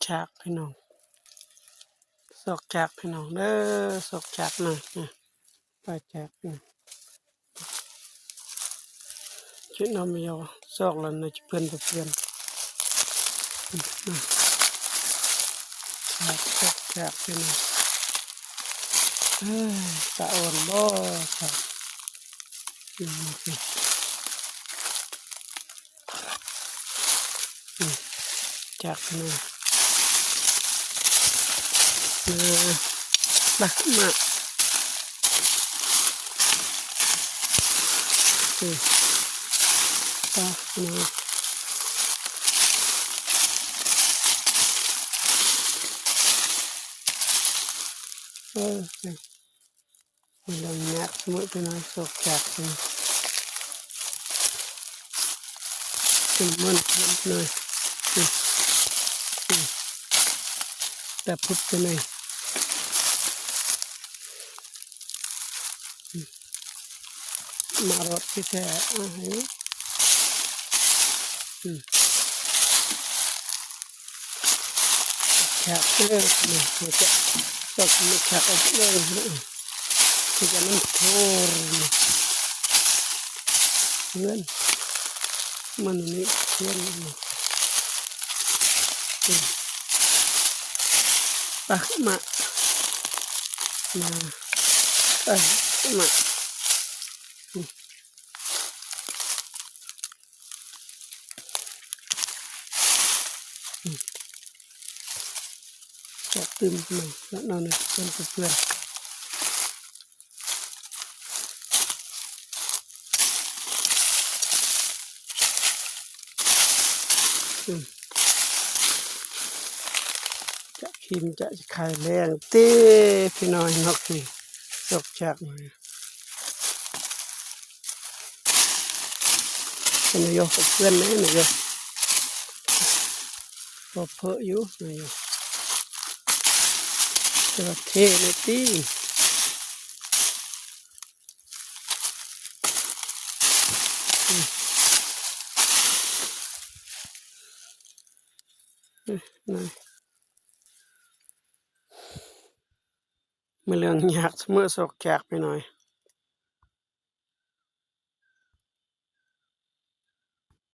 ຈາກພີ່ນ້ອງ ຊອກຈາກພີ່ນ້ອງເດີ ຊອກຈາກນະ ປາຈາກນະ ຊິນຳຢອກ ຊອກລະນະ ຈະເປື້ອນບໍ່ເປື້ອນ ຈາກ ຈາກ ຈາກ ພີ່ນ້ອງ ເອີ ຕາອ່ອນບໍ່ ຈາກ ອືມ ຈາກນີ້ ມາ ມາ ມາ ອືມ ມາ ເອີ ມັນລຳຍາກມື້ຕົວນ້ອຍ ຊອກຈາກນີ້ ເປັນມັນເປັນໜ່ວຍ ອືມ ອືມ ແຕ່ພຸດຕົວນີ້ ອືມ ມາຮອດທີ່ແທ້ ອາ ໃຫ້ ອືມ ແຄບເດີ ນີ້ ມັນຈະ ຈະ ມັນແຄບອອກເລີຍ ຄືຈະມັນໂທນ ເພື່ອນ ມັນນີ້ເພື່ອນ ນີ້ ປາກມາ ມາ ເອີ ມາ ອືມ ຈະຕື່ມໜ້ອຍ ແລ້ວນອນເພື່ອນ ເພື່ອນ ອືມ ຈະກິນຈະຂາຍແລງຕິ ພີ່ນ້ອງເນາະ ນີ້ ຊອກຈາກ ນາຍົກເພື່ອນເດ້ ນາຍົກ ພໍເພີຢູ່ ນາຍົກ ແຕ່ວ່າເທເລີຍຕິ ອືມ ອືມ ນາຍ ມື້ເລື່ອງຍາກສະເໝີ ຊອກຈາກໄປໜ້ອຍ